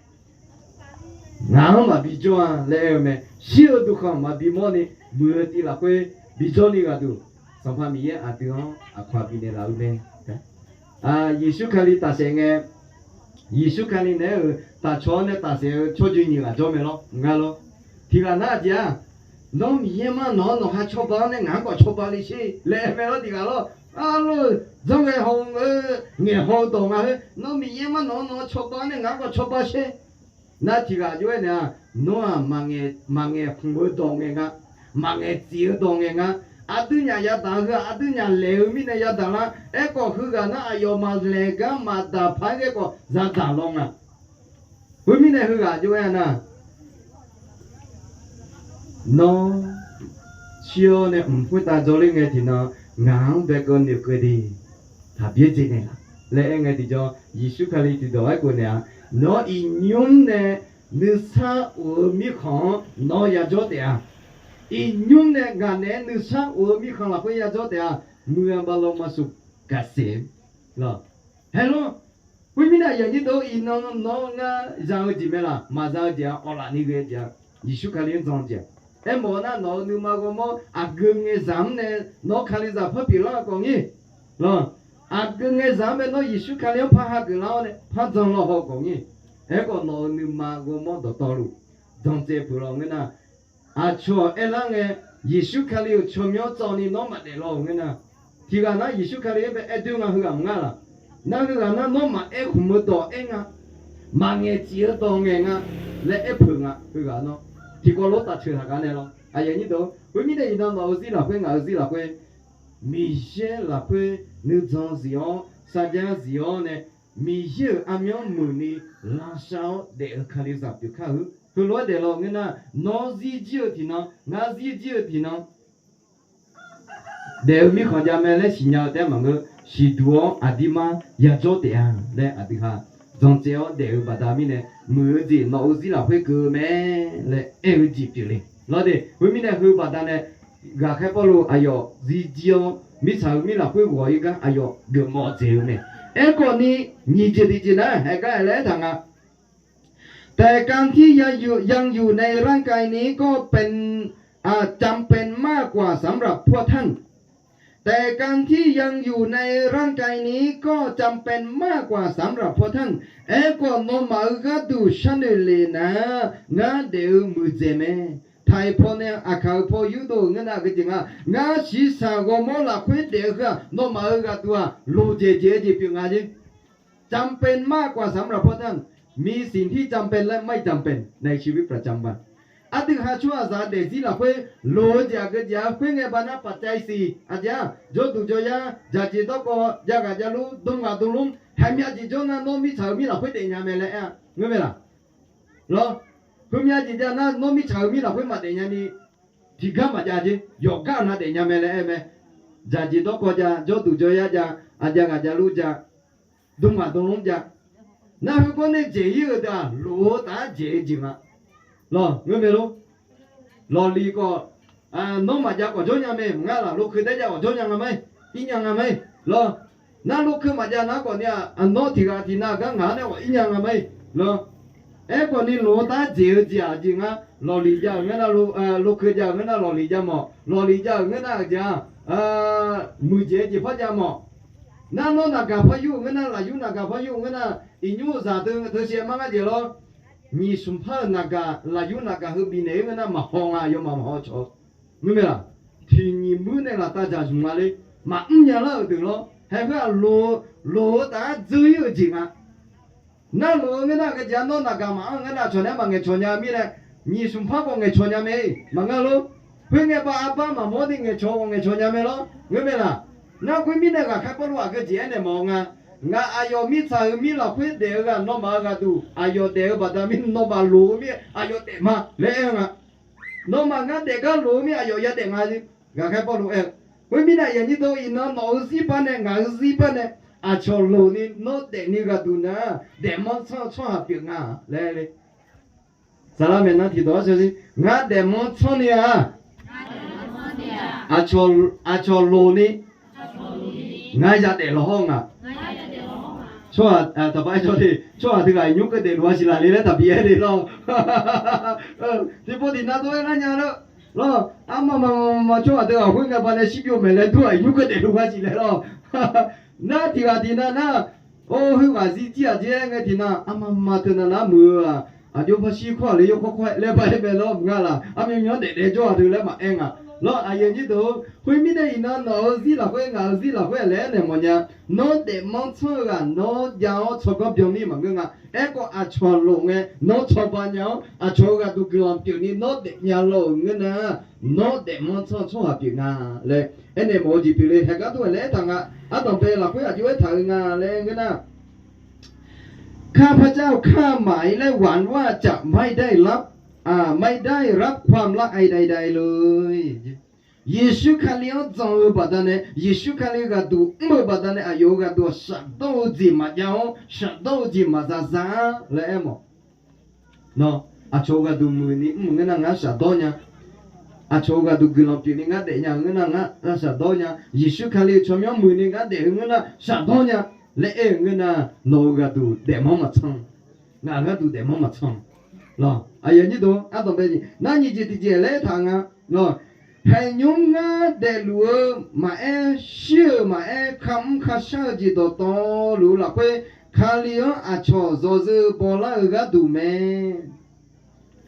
ngaq-anr maqbi jawr-a laer aer-eu mae. Shir-eu duqkhanq maqbi mawrni, muiq-eu tiv lafkhoer bijawrni ghaqduq, Sanqpaq Miqyaer aqdui-anr aqkaq bifnaeq laf-eu mae. Yeqsur Kali tafsaef ngae, Yeqsur Kali naeq-aer-euq taqcawq-awr nae tafsaef-eu tsawrjeuq nyiq ghaq jawr mae lawr, ngar lawr. Tiq ghaq nar aqjeq-aq, nawr Miqyaer mar nawq-anr nawq ha cawba-awr nae ngaq-anr khawf cawba le sher laer aer mae lawr. Tiq ghaq lawr, arlawr-eu janrghae haw-eu ngaeq haw-eu dawq nga khoer, nawr Miqyaer mar nawq-anr nawq ha cawba-awr nae ngaq-anr khawf cawba sher. Nar tiq ghaq jov-aer naeq-aq, nawr-aq maqngaeq khmq-eu dawq ngaeq nga, maqngaeq tif-eu dawq ngaeq nga. Aqdui nyaf yadaq-eu heu-aq, aqdui nyaf laeq-eu mirnae yadaq lar. Aerkhawf heughaq nar aqyawf maqlaeq gar maqdaq paq-aer ghae khawf zadaq law nga. Khoermirnae heughaq jov-aer nar, nawr shir-awr nae mq khoertav dzawrler ngae tiqnan, ngaq-anr bae keuv noeq keuv de, taqbyaer dzae naeq laf laer aer ngae tiqjawr, Yeqsur Kali tiqdawq-aer kov naeq-a. Nawr iqnymr nae nuisar of-eu mirkhanq-anr nawr yajawr taef-a. Iqnymr nae ngaq naeq-aer nuisar of-eu mirkhanq lafkhoer yajawr taef-a. Muiq-a bavlawr maqsuq gaqsaef-eu lawr. Haeq lawr. Khoermirnae aqyuif aqnyir deuq-or, iqnan nawr ngar za-eu jeq mae laf, maqza-eu jeq-aq, awqlaf ni ghae-eu jeq-aq, Yeqsur Kali-anr jan-eu jeq-aq. Aermawf-eu nar, nawq-euq nuima ghawrmawr aqgeu ngaeqzaq-anr nae nawr Kalizaq par pyeuflar-eu khawf ngir lawr. Aqgeu ngaeqzaq-anr bae nawr Yeqsur Kali-anr par hageuf lar-awr nae par jan lawhaw-eu khawf ngir. Aerkhawf nawq-euq nuima ghawrmawr dawqtawvluf jan tsaev peuq lawr ngeur nar, Aqcawq aerlar ngae, Yeqsur Kali-euq tsawrmyanr tsawvni nawr maqdaef law-euq ngeur nar, tiqghaq nar Yeqsur Kali-anr bae aer doer nga heughaq maqngar laq. Nar heughaq nar nawr maqaer khmq-eu dawq aer nga, maqngaeq cif-eu dawq ngaeq nga laer aer peuq nga heughaq nawr. Tiqkawv lof tafceuq taq gar nae lawr. Aqyuif aqnyir deuq, khoermirnae iqnan nawq-eu zir lafkhoer ngaq-eu zir lafkhoer, Miqyaer lafkhoer nuijan zif-awr sarjax zif-awr nae, Miqyaer-euq armyanr muiqni lanqshar-awr daef-eu Kalizaq pyeuf kar-eu. Heulof-aer daef law ngeur nar, nawr zir jir-eu tiqnan, ngar zir jir-eu tiqnan, daef-eu mirkhanq jav mae laer siqnya-eu taef-aer maqngeur. Siqduq-awr aqdirmar yajawr taef-a laer aqdui ha dzancaev-awr daef-eu baqda mirnae, muiq-eu jeq nawq-eu zir lafkhoer keuv-eu mae laer aer-eu jeq pyeufle. Lawr de, khoermirnae heu baqdanae, ghaqkhaer Pawrluv aqyawf zir jir-awr mirtsaq-euq mir lafkhoer ghawq-ir gar aqyawf geufmawf dzaeq-eu mae. Aerkhawf ni, nyiq jeq tiqjeq nar haeq gar-aer laer aertaq nga. แต่การที่ยังอยู่ในร่างกายนี้ ก็เป็น อ่า จำเป็นมากกว่าสำหรับพวกท่าน แต่การที่ยังอยู่ในร่างกายนี้ ก็จำเป็นมากกว่าสำหรับพวกท่าน Aerkhawf, nawmaf-euq gharduq sharnoeq lef nar, ngar daef-eu muiqdzaeq mae. Taqi paw nae aqkaq-eu paw yurdov-euq ngeur nar, aqgeu jeq nga, ngar shiqshaq ghawrmawr lafkhoer daef-eu heu-aq, nawmaf-euq gharduq-aq, loqdzaeq dzaeq-eu jeq pyeuf nga jer. จำเป็นมากกว่าสำหรับพวกท่าน มีสิ่งที่จำเป็นและไม่จำเป็นในชีวิตประจำวัน Aqdui ha tsawrhaqzaq-eu daefzir lafkhoer loq-eu jeq aqgeu jeq-a. Khoerngae baqnar paqcav siq aqjeq-aq, jawrduq jawryar, dzaqjeq dawrkawv, jav ghaq jav lur, dm ghaq dm lmr, haeqmya jeq jawr nar nawr mirtsaq-euq mir lafkhoer daefnya mae laer aer-a, ngeur mae laq? Lawr, heumya jeq jav nar nawr mirtsaq-euq mir lafkhoer maqdaef nyani, tiqgar maqjav jer, yawqgar nav daefnya mae laer aer mae. Dzaqjeq dawrkawv jav, jawrduq jawryar jav, aqjav ghaq jav lur jav, dm ghaq dm lmr jav. Nar heugawr nae dzaeq-ir-euq deuq-aq, loq-eu taf-aer dzaeq-eu jeq nga. Lawr, ngeur mae lor. Lawqliq khawf, nawr maqjav khawf jawrnya mae, maqngar laq, lokeu taef jav khawf jawrnya nga ma-ir, ir nya nga ma-ir. Lawr, nar lokeu maqjav nar khawf ni-aq, nawr tiqghaq tiqnav gar ngaq-anr nae khawf ir nya nga ma-ir. Lawr, aerkhawf ni loq-eu taf-aer dzaeq-eu jeq-aq jeq nga. Lawqliq jav-euq ngeur nar, lokeu jav-euq ngeur nar lawqliq jav mawf, lawqliq jav-euq ngeur nar-euq jeq-aq, muiqdzaeq-eu jeq par jav mawf. Nar nawr naqgaq par yur-euq ngeur nar, lafyur naqgaq par yur-euq ngeur nar, iqnymr-euq zaq teu teu shaev mar ngar jeq lawr. Nyiq smq par-euq naqgaq, lafyur naqgaq heu bifnaeq-ir ngeur nar maqhaw nga, aqyawfmaf maqhaw cawq-eu. Ngeur mae laq? Tiq nyiq muir nae laftav dzaq zmq nga ler. Maqmr nya lar-euq deuq lawr. Haeq heu-aq, loq-eu taf-aer dzeur-ir-euq jeq nga. Nar loq-eu ngeur nar, aqgeu jeq-aq, nawr naqgaq maqanr ngeur nar, aqcawq naeq-aer maqngaeq cawq nya mir nae, nyiq smq par khawf ngaeq cawq nya mae-ir, maqngeur lor. Khoerngae baq arbar maqmawr ni ngaeq cawq khawf ngaeq cawq nya mae lawr. Ngeur mae laq? Nar khoermirnae ghaqkhaer Pawrluv aqgeu jeq aernaeq mawf-eu nga. Ngaq aqyawf mirtsaq-euq mir lafkhoer daef-eu ghaq, nawmaf-euq gharduq aqyawf daef-eu baqda mirnae nawmaf loq-eu mir-aer aqyawf daef ma laer aer-eu nga. Nawmaf ngar daef gar loq-eu mir aqyawf yadaef nga. Ghaqkhaer Pawrluv aer-eu, khoermirnae aqyuif aqnyir deuq, iqnan nawq-eu zirbar nae ngaq-eu zirbar nae aqcawq loq ni nawr daefni gharduq nar, daefmanr tsanr-eu tsawrhaq pyeuf nga laer le. Saqlar maeqnan tiqdawq-ar sar-ir, ngar daefmanr tsanr ni-a, aqcawq loq ni ngar yadaef lawq hawr nga. Tsawrhaq, taqpar-aer jawr le, tsawrhaq teughaq iqnymr keuv daefluf-a siq laf le laer taqbi aer le lawr. Tiqpov tiqnav dov-aer lar nya lawr. Lawr, armaf maf maf tsawrhaq teughaq khoerngae baq nae shirbyov maeq laer dur-aq, iqnymr keuv daefluf-a siq laer lawr. Nar tiqghaq tiqnav nar, or, heughaq zir jir-aq jir-aer ngae tiqnav, armaf maf teunav nar muiq-eu-aq, aqjox par shir kawr-aq le, yawkawr kawr-aer laer baq-aer mae lawr, maqnga laq, armyan myan daef daef jawr-aq deuq laer maqaer nga. Lawr, aqyuif aqnyir deuq-or, khoermirnae iqnan nawq-eu zir lafkhoer ngaq-eu zir lafkhoer laer aernaeq mawfnya. Nawr daefmanr tsanr-eu ghaq nawr jav-awr tsawrganr byan mir maqngeur nga. Aerkhawf aqcawq loq ngae nawr cawba nya-awr, aqcawq-euq gharduq guiqlanq pyeufni nawr daefnya lawq-euq ngeur nar, nawr daefmanr tsanr-eu tsawrhaq pyeuf nga laer aernaeq mawf-eu jeq pyeuf le. Haeq gardov-aer laer aertaq nga. Ardanqbae lafkhoer aqjox aertaq-eu nga laer ngeur nar, ข้าพเจ้าคาดหมายและหวังว่าจะไม่ได้รับ อ่า ไม่ได้รับความละอายใดๆเลย Yeqsur Kali-anr jan-eu baqdanae, Yeqsur Kali-eu gharduq mr-eu baqdanae aqyawf-euq gharduq-aq shafdawr-eu jeq maqjav-awr, shafdawr-eu jeq maqza za-a laer aer mawf. Nawr, aqcawq-euq gharduq muiqni mr-euq ngeur nar ngar shafdawr nya. Aqcawq-euq gharduq guiqlanq pyeufni ngar daefnya-eu ngeur nar ngar shafdawr nya. Yeqsur Kali-euq tsawrmyanr muiqni ngar daef-eu ngeur nar shafdawr nya laer aer-euq ngeur nar, nawq-euq gharduq daefmanr maqtsanr. Ngaq-euq gharduq daefmanr maqtsanr. Lawr, aqyuif aqnyir deuq, ardanqbae nar nyiq jeq tiqjeq laer aertaq nga. Lawr, haeqnymr ngar daefluf-eu maqaer, shir-euq maqaer, kamr kashar-eu jeq dawqtawvluf-eu lafkhoer, Kali-anr aqcawq zawqzeu bawlar-eu gharduq mae.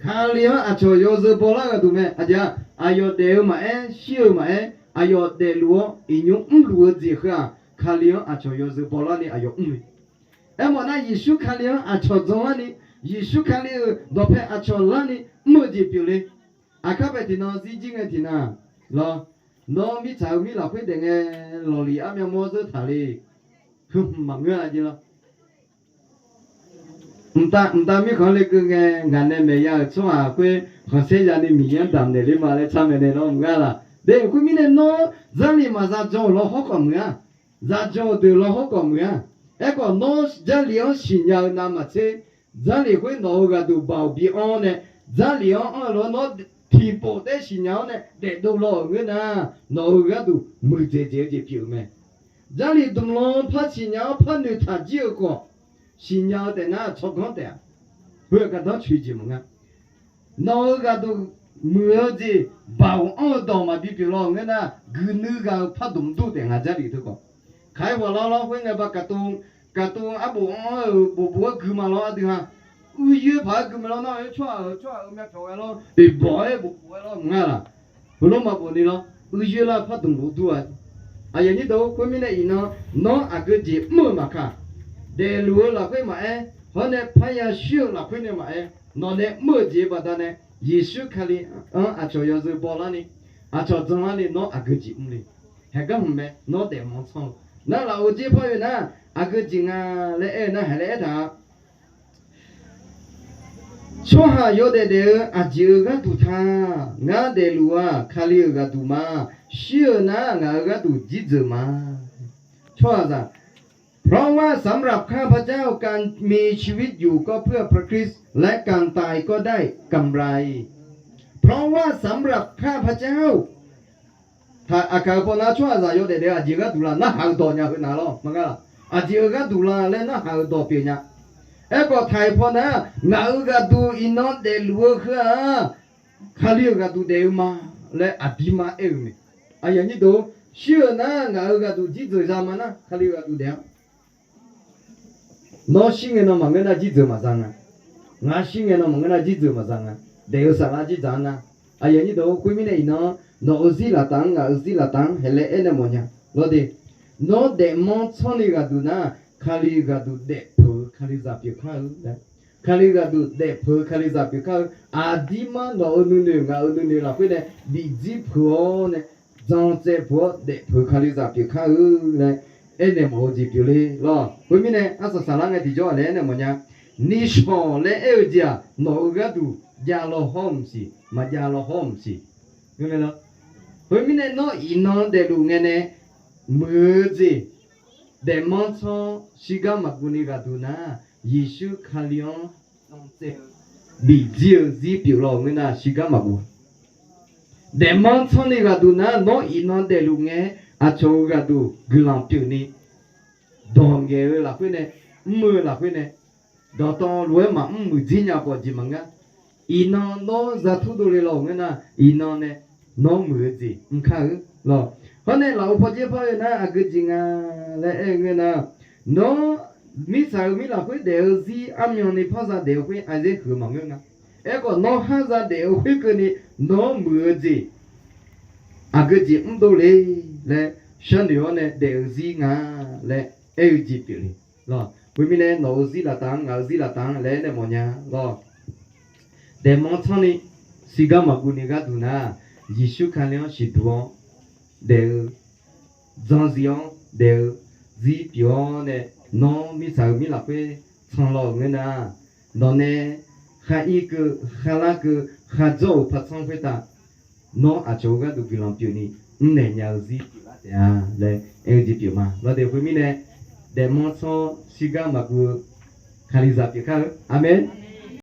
Kali-anr aqcawq yawzeu bawlar gharduq mae. Aqjeq-aq, aqyawf daef-eu maqaer, shir-eu maqaer, aqyawf daefluf-awr iqnymr mrluf-eu jeq heu-aq, Kali-anr aqcawq yawzeu bawlarni aqyawf mr-eu. Aermawf nar, Yeqsur Kali-anr aqcawq janlarni, Yeqsur Kali-euq dawqpae aqcawq larni mr-eu jeq pyeufle. Aqkar pae tiqnan zirjir ngae tiqnan lawr, nawr mirtsaq-eu mir lafkhoer daef ngae, lawqliq armyav mawr zeur taqle. Heu hmq maqngeur-a jeq lawr. Mqtav mqtav mirkhanq-anr lekeuv ngae, ngaq nae maeq ya-euq tsawrhaq khoer khanqsaer yani Miqyaer-anr damqnaeq ler ma laer tsar maeqnaeq nawr maqnga laq. Daef-euq khoermirnae nawr Jarlif maqza jawr-euq lawr hawrkhawf muiq-a. Za jawr-eu deuq lawr hawrkhawf muiq-a. Aerkhawf nawr Jarlif-anr siqnya-eu navmaqtser, Jarlif khoer nawq-euq ghaqduq baoq bi anr-awr nae, Jarlif-anr anr-eu lof-aer nawr tiqpov taef-aer siqnya-awr nae daefdov law-euq ngeur nar, nawq-euq gharduq muiqdzaeq dzaeq-eu jeq pyeuf-eu mae. Jarlif dmq lan par siqnya-awr par noeqtaq jir-eu khawf, siqnya-eu taef nar tsawrganr taef-a. Heu-aq gardanr coeq jeq maqnga. Nawq-euq ghaqduq muiq-eu jeq baoq anr-eu dawq maqbi pyeuf law ngeur nar, guiqnui ghaq-euq pardmq dur taef nga Jarlif teu khawf. Kaq-aer ghawqlawr lawr khoerngae ba kaqtuv, kaqtuv arbof anr-eu bof bof-aer gui ma lawr ardui ha. Uiqyoer paq-aer gui ma lawr nar, tsawrhaq-euq tsawrhaq-euq myavpyawq ghae lawr, oeqbawq-aer bof bof-aer lawr maqnga laq. Heulof maqbof ni lawr, uiqyoer lar pardmq bof dur-a. Aqyawf nyir deuq khoermirnae iqnan, nawr aqgeu jeq mr-eu maqkaq, daefluf-eu lafkhoer maqaer, hawr nae parya shir-eu lafkhoer nae maqaer, nawq nae mr-eu jeq-eu baqdanae, Yeqsur Kali-anr aqcawq yawzeu bawlarni, aqcawq janlarni nawr aqgeu jeq mrle. Haeqgar hmq mae, nawr daefmanr tsanr-eu nar lafov dzer par-eu nar, aqgeu jeq nga laer aer-eu nar, haeq laer aertaq-a. Tsawrhaq yawdaef daef-eu aqjeq-euq gharduq ta. Ngar daefluf-aq Kali-euq ghaqduq ma. Shir-eu nar ngaq-euq gharduq jirdzeuq ma. Tsawrhaqzaq, เพราะว่าสำหรับข้าพเจ้าการมีชีวิตอยู่ก็เพื่อพระคริสต์ และการตายก็ได้กำไร เพราะว่าสำหรับข้าพเจ้า Aqkaq-eu pawnav tsawrhaqzaq yawdaef daef-eu aqjeq-euq gharduq la narhaq-eu dawq nya heu nav lawr maqnga laq. Aqjeq-euq gharduq la laer narhaq-eu dawq pyeuf nya. Aerkhawf taq-euq pawnav-aq, ngaq-euq ghaqduq iqnan daefluf-eu heu-aq, Kali-euq ghaqduq daef-eu ma laer aqdirma aer-eu mae. Aqyawf nyir deuq, shir-euq nar ngaq-euq ghaqduq jirdzeuq za ma nar Kali-euq ghaqduq daef-a. Nawr shir ngae nan maqngeur nar jirdzeuq maqza nga. Ngar shir ngae nan maqngeur nar jirdzeuq maqza nga. Daef-eu saflar jirdzaq-anr nar. Aqyawf nyir deuq khoermirnae iqnan, nawq-euq zir laftav-anr ngaq-euq zir laftav-anr haeq laer aernaeq mawfnya. Lawr de, nawr daefmanr tsanr ni ghaqduq nar, Kali ghaqduq daefpeuq-eu Kalizaq pyeuf kar-eu laer. Kali ghaqduq daefpeuq-eu Kalizaq pyeuf kar-eu, aqdirma nawq-euq nuinoeq ngaq-euq nuinoeq lafkhoer nae bifjir peuq-awr nae, dzantsaev peuq-awr daefpeuq-eu Kalizaq pyeuf kar-eu laer aernaeq mawf-eu jeq pyeufle lawr. Khoermirnae arsaq saqlar ngae tiqjawr-aq laer aernaeq mawfnya. Nishawq laer aer-eu jeq-aq nawq-euq gharduq javlaw hawr-eu maqsiq, maqjavlaw hawr-eu maqsiq. Khoermirnae nawr iqnan daefluf ngae nae muiq-eu jeq, daefmanr tsanr shirgar maqguv ni ghaqduq nar, Yeqsur Kali-anr bifjir-eu zir pyeuf law-euq ngeur nar shirgar maqguv. Daefmanr tsanr ni ghaqduq nar, nawr iqnan daefluf ngae, aqcawq-euq ghaqduq guiqlanq pyeuf ni, dawq ngaeq-eu lafkhoer nae, mr-eu lafkhoer nae, dawqtawvluf-aer maqmr muiqdzer nya khawf jeq maqngar. Iqnan nawr za tur dovle law-euq ngeur nar, iqnan nae nawr muiq-eu jeq mr kar-eu lawr. Hawr nae lafov pawdzer par-eu nar aqgeu jeq nga laer aer-eu ngeur nar, nawr mirtsaq-euq mir lafkhoer daef-eu zir armyan ni par za daef-eu khoer aqzer huiq maqngeur nga. Aerkhawf nawr khar za daef-eu khoerkeuvni nawr muiq-eu jeq aqgeu jeq mr dovle laer sharnoeq-awr nae daef-eu zir nga laer aer-eu jeq pyeufle lawr. Khoermirnae nawq-euq zir laftav-anr ngaq-euq zir laftav-anr laer aernaeq mawfnya lawr. Daefmanr tsanr ni shirgar maqguv ni gharduq nar, Yeqsur Kali-anr siqduq-awr daef-eu, janzif-anr daef-eu zir pyeuf-awr nae, nawr mirtsaq-euq mir lafkhoer tsanr law-euq ngeur nar, nawqnae khar ir keuv, khar lar keuv, khardzawr-euq par tsanr khoertav nawr aqcawq-eu gharduq guiqlanq pyeuf ni mrnaeq nya-eu zir pyeuflar taef-a laer aer-eu jeq pyeuf ma. Lawr de, khoermirnae daefmanr tsanr shirgar maqguv-eu Kalizaq pyeuf kar-eu. Aqmeq.